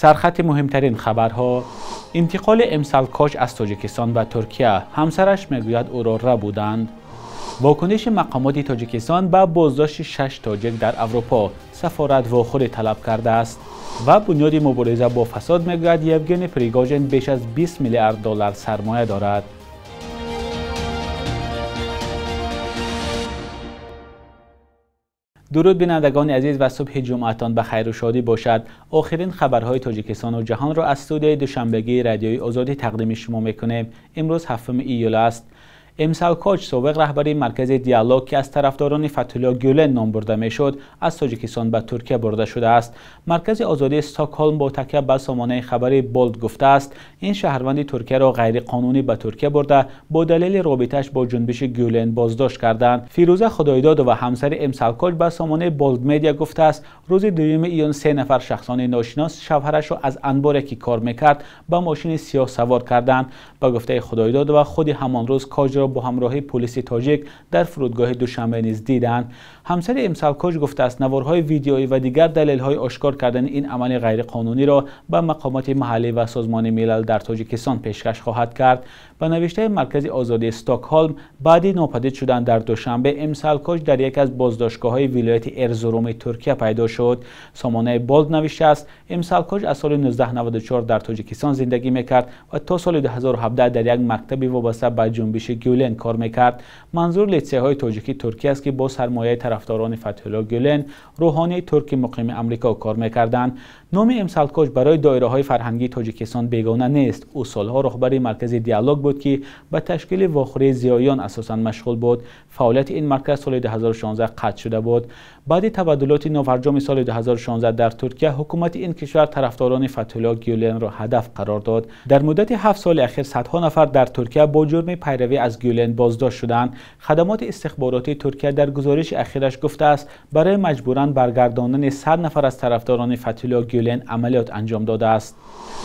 Сархати муҳимтарин хабарҳо: интиқоли Эмсалкоч аз Тоҷикистон ба Туркия. Ҳамсараш мегӯяд, ӯро рабуданд. Вокуниши мақомоти Тоҷикистон ба боздошти 6 тоҷик дар Аврупо. Сафорат вохӯрӣ талаб кардааст. Ва Бунёди мубориза бо фасод мегӯяд, Евгений Пригожин беш аз 20 миллиард доллар сармоя дорад. Дуруд бинандагони азиз ва субҳи ҷумъатон ба хайру шодӣ бошад. Охирин хабарҳои Тоҷикистону ҷаҳонро аз студияи душанбегии Радиои Озодӣ тақдими шумо мекунем. Имрӯз 7 июл аст. Эмсалкоч, собиқ раҳбари маркази диалог, ки аз тарафдорони Фатҳулло Гюлен ном бурда мешуд, аз Тоҷикистон ба Туркия бурда шудааст. Маркази озодии Стокҳолм бо такя ба сомонаи хабари Болд гуфтааст, ин шаҳрванди Туркияро ғайриқонунӣ ба Туркия бурда, бо далели робитааш бо ҷунбиши Гюлен боздошт карданд. Фирӯза Худойдодова, ҳамсари Эмсалкоч, ба сомонаи Болд Медиа гуфтааст, рӯзи 2 июн 3 нафар шахсони ношинос шавҳарашро аз анборе, ки кор мекард, ба мошини сиёҳ савор карданд. Ба гуфтаи Худойдодова, худи ҳамон рӯз Коҷро бо ҳамроҳии полиси тоҷик дар фурудгоҳи Душанбе низ диданд. Ҳамсари Эмсалкоч гуфтааст, наворҳои видеоӣ ва дигар далелҳои ошкор кардани ин амали ғайриқонуниро ба мақомоти маҳаллӣ ва Созмони Милал дар Тоҷикистон пешкаш хоҳад кард. Ба навиштаи Маркази озодии Стокҳолм, баъди нопадид шудан дар Душанбе, Эмсалкоч дар яке аз боздоштгоҳҳои вилояти Эрзуруми Туркия пайдо шуд. Сомонаи Болд навиштааст, Эмсалкоч аз соли 1994 дар Тоҷикистон зиндагӣ мекард ва то соли 2017 дар як мактаби вобаста ба ҷунбиши Гюлен кор мекард. Манзур литсейҳои тоҷики Туркия аст, ки бо сармояи тарафдорони Фатҳулло Гюлен, рӯҳонии турки муқими Амрико, кор мекарданд. Номи Эмсалкоч барои доираҳои фарҳангии Тоҷикистон бегона нест. Ӯ солҳо роҳбари маркази диалог буд, ки ба ташкили вохӯрии зиёиён асосан машғул буд. Фаъолияти ин марказ соли 2016 қатъ шуда буд. Баъди табаддулоти нофарҷоми соли 2016 дар Туркия, ҳукумати ин кишвар тарафдорони Фатҳулло Гюленро ҳадаф қарор дод. Дар муддати 7 соли ахир садҳо нафар дар Туркия бо ҷурми пайравӣ аз Гюлен боздошт шуданд. Хадамоти истихборотии Туркия дар гузориши ахираш гуфтааст, барои маҷбуран баргардондани 100 нафар аз тарафдорони Фатҳулло Гюлен амалиёт анҷом додааст.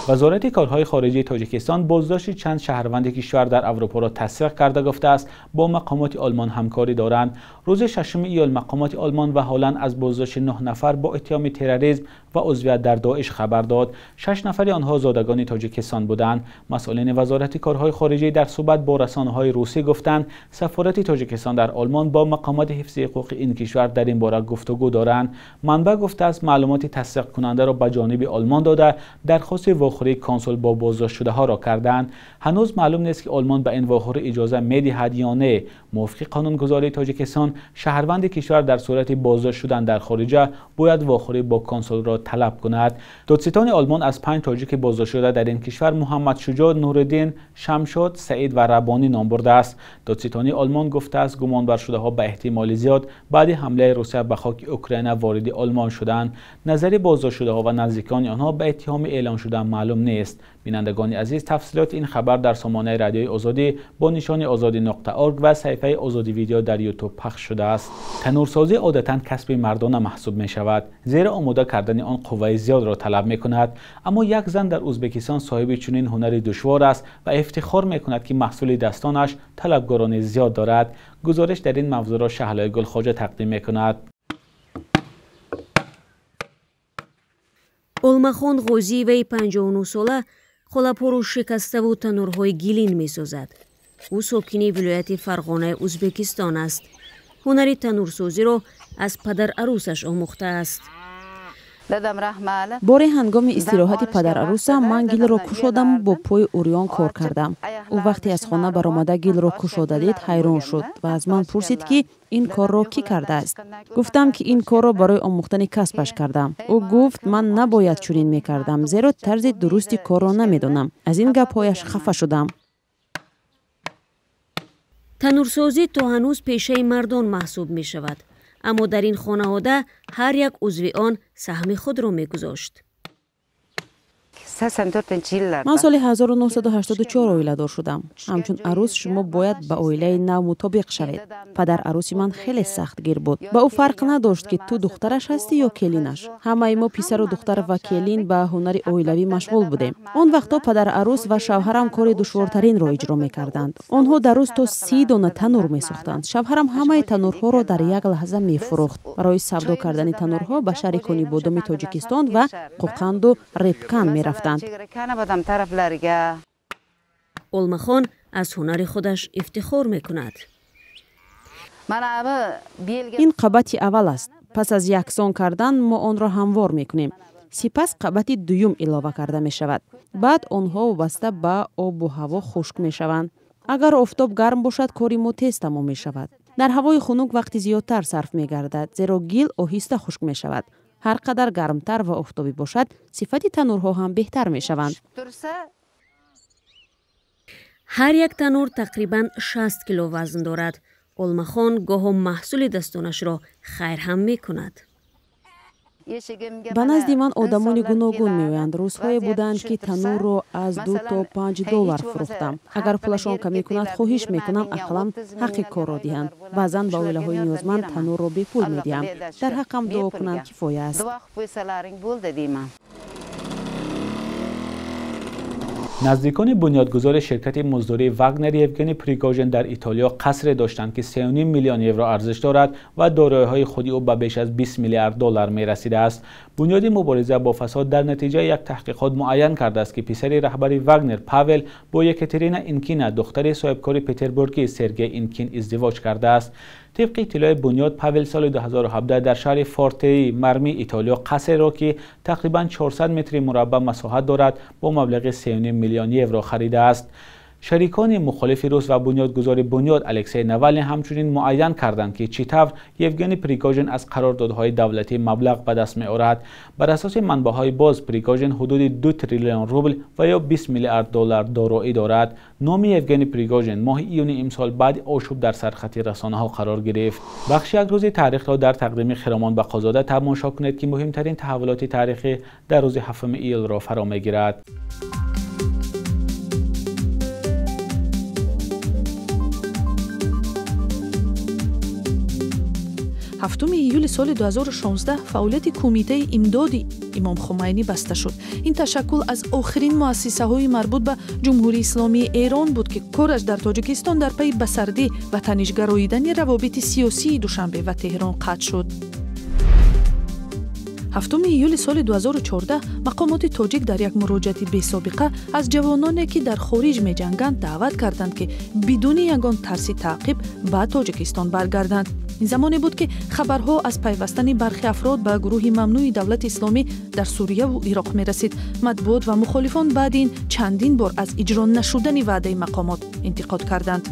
Вазорати корҳои хориҷии Тоҷикистон боздошти чанд шаҳрванди кишвар дар Аврупоро тасдиқ карда гуфтааст, бо мақомоти Олмон ҳамкорӣ доранд. Рӯзи 6 июл мақомоти Олмон ва Ҳолланд аз боздошти 9 нафар бо иттиҳоми терроризм ва узвият дар Доиш хабар дод. 6 нафари онҳо зодагони Тоҷикистон буданд. Масъулини Вазорати корҳои хориҷӣ дар суҳбат бо расонаҳои русӣ гуфтанд, сафорати Тоҷикистон дар Олмон бо мақомоти ҳифзи ҳуқуқи ин кишвар дар ин бора гуфтугӯ доранд. Манбаъ гуфтааст, маълумоти тасдиқкунандаро ба ҷониби Олмон дода, дархости вохӯрии консул бо боздоштшудаҳоро карданд. Ҳанӯз маълум нест, ки Олмон ба ин вохӯрӣ иҷоза медиҳад ё не. Мувофиқи қонунгузории Тоҷикистон, шаҳрванди кишвар дар сурати боздошт шудан дар хориҷа бояд вохӯрӣ бо консулро талаб кунад. Додситони Олмон аз 5 тоҷики боздоштшуда дар ин кишвар Муҳаммад Шуҷоъ, Нуриддин, Шамшод, Саид ва Рабонӣ ном бурдааст. Додситонии Олмон гуфтааст, гумонбаршудаҳо ба эҳтимоли зиёд баъди ҳамлаи Русия ба хоки Украина вориди Олмон шуданд. Назари боздоштшудаҳо ва наздикони онҳо ба иттиҳоми эълон шуда маълум нест. Бинандагони азиз, тафсилоти ин хабар дар сомонаи Радиои Озодӣ бо нишони озодӣ.org ва саҳифаи Озодӣ видео дар Ютуб пахш шудааст. Танурсозӣ одатан касби мардона маҳсуб мешавад, зеро омода кардани он қувваи зиёдро талаб мекунад. Аммо як зан дар Ӯзбекистон соҳиби чунин ҳунари душвор аст ва ифтихор мекунад, ки маҳсули дастонаш талабгорони зиёд дорад. Гузориш дар ин мавзӯъро Шаҳлои Гулхоҷа тақдим мекунад. Олмахон Ғозиеваи 59 сола қолабҳоро шикаставу танурҳои гилин месозад. Ӯ сокини вилояти Фарғонаи Ӯзбекистон аст. Ҳунари танурсозиро аз падарарӯсаш омӯхтааст. Боре ҳангоми истироҳати падарарӯсам ман гилро кушодаму бо пои урён кор кардам. Ӯ вақте аз хона баромада гилро кушода дид, ҳайрон шуд ва аз ман пурсид, ки ин корро кӣ кардааст. Гуфтам, ки ин корро барои омӯхтани касбаш кардам. Ӯ гуфт, ман набояд чунин мекардам, зеро тарзи дурусти корро намедонам. Аз ин гапҳояш хафа шудам. Танурсозӣ то ҳанӯз пешаи мардон маҳсуб мешавад, аммо дар ин хонаода ҳар як узви он саҳми худро мегузошт. Ман соли 1984 оиладор шудам. Ҳамчун арӯс шумо бояд ба оилаи нав мутобиқ шавед. Падар арӯси ман хеле сахтгир буд. Ба ӯ фарқ надошт, ки ту духтараш ҳастӣ ё келинаш. Ҳамаи мо писару духтар ва келин ба ҳунари оилавӣ машғул будем. Он вақтҳо падар арӯс ва шавҳарам кори душвортаринро иҷро мекарданд. Онҳо дар рӯз то 30 дона танур месохтанд. Шавҳарам ҳамаи танурҳоро дар як лаҳза мефурӯхт. Барои савдо кардани танурҳо ба шаҳри Конибодоми Тоҷикистон ва Қоқанду Репкан мерафтанд. Олмахон аз ҳунари худаш ифтихор мекунад. Ин қабати аввал аст. Пас аз яксон кардан мо онро ҳамвор мекунем. Сипас қабати дуюм илова карда мешавад. Баъд онҳо вобаста ба обу ҳаво хушк мешаванд. Агар офтоб гарм бошад, кори мо тез тамом мешавад. Дар ҳавои хунук вақти зиёдтар сарф мегардад, зеро гил оҳиста хушк мешавад. Ҳар қадар гармтар ва офтобӣ бошад, сифати танурҳо ҳам беҳтар мешаванд. Ҳар як танур тақрибан 60 кило вазн дорад. Олмахон гоҳо маҳсули дастонашро хайр ҳам мекунад. Ба назди ман одамони гуногун меоянд. Рӯзҳое буданд, ки танурро аз 2 то 5 доллар фурӯхтам. Агар пулашон камӣ кунад, хоҳиш мекунам ақаллан ҳаққи корро диҳанд. Баъзан ба оилаҳои ниёзманд танурро бепул медиҳам. Дар ҳаққам дуо кунанд кифоя аст. Наздикони бунёдгузори ширкати муздории Вагнер Евгений Пригожин дар Итолиё қасре доштанд, ки 3,5 миллион евро арзиш дорад ва дороиҳои худи ӯ ба беш аз 20 миллиард доллар мерасидааст. Бунёди мубориза бо фасод дар натиҷаи як таҳқиқот муайян кардааст, ки писари раҳбари Вагнер Павел бо Екатерина Инкина, духтари соҳибкори Петербургӣ Сергей Инкин издивоҷ кардааст. Тибқи иттилои бунёд, Павел соли 2017 дар шаҳри Фортеи Марми Итолиё қасреро, ки тақрибан 400 метри мураббаъ масоҳат дорад, бо маблағи 3,5 миллион евро харидааст. Шарикони мухолифи рус ва бунёдгузори бунёд Алексей Навалний ҳамчунин муайян карданд, ки чӣ тавр Евгений Пригожин аз қарордодҳои давлатӣ маблағ ба даст меорад. Бар асоси манбаъҳои боз, Пригожин ҳудуди 2 триллион рубл ва ё 20 миллиард доллар дороӣ дорад. Номи Евгений Пригожин моҳи июни имсол баъди ошӯб дар сархати расонаҳо қарор гирифт. Бахши як рӯзи таърихро дар тақдими Хиромон Бақозода тамошо кунед, ки муҳимтарин таҳаввулоти таърихӣ дар рӯзи 7 июлро фаро мегирад. 7 июли соли 2016 фаъолияти кумитаи имдоди Имом Хумайнӣ баста шуд. Ин ташаккул аз охирин муассисаҳои марбут ба Ҷумҳурии Исломии Эрон буд, ки кораш дар Тоҷикистон дар пайи ба сардӣ ва танишгароидани равобити сиёсии Душанбе ва Теҳрон қатъ шуд. 7 июли соли 2014 мақомоти тоҷик дар як муроҷиати бесобиқа аз ҷавононе, ки дар хориҷ меҷанганд, даъват карданд, ки бидуни ягон тарси таъқиб ба Тоҷикистон баргарданд. Ин замоне буд, ки хабарҳо аз пайвастани бархи афрод ба гурӯҳи мамнӯи давлати исломӣ дар Сурияву Ироқ мерасид. Матбуот ва мухолифон баъди ин чандин бор аз иҷро нашудани ваъдаи мақомот интиқод карданд.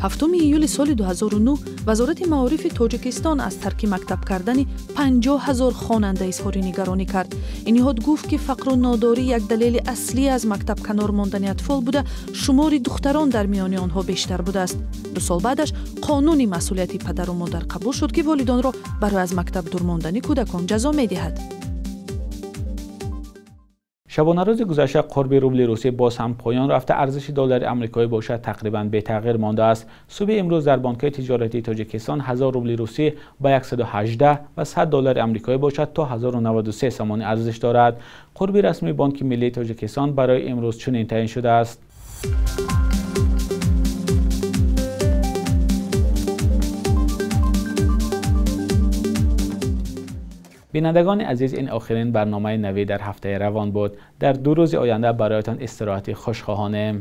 7 июли соли 2009 Вазорати маорифи Тоҷикистон аз тарки мактаб кардани 50 000 хонанда изҳори нигаронӣ кард. Ин ниҳод гуфт, ки фақру нодорӣ як далели аслӣ аз мактаб канор мондани атфол буда, шумори духтарон дар миёни онҳо бештар будааст. 2 сол баъдаш қонуни масъулияти падару модар қабул шуд, ки волидонро барои аз мактаб дур мондани кӯдакон ҷазо медиҳад. Шабонарӯзи гузашта қурби рубли русӣ боз ҳам поён рафта, арзиши доллари амрикоӣ бошад тақрибан бетағйир мондааст. Субҳи имрӯз дар бонкҳои тиҷоратии Тоҷикистон 1000 рубли русӣ ба 118 ва 100 доллари амрикоӣ бошад то 1093 сомонӣ арзиш дорад. Қурби расмии Бонки миллии Тоҷикистон барои имрӯз чунин таъин шудааст. Бинандагони азиз, ин охирин барномаи навӣ дар ҳафтаи равон буд. Дар 2 рӯзи оянда бароятон истироҳати хуш хоҳонем.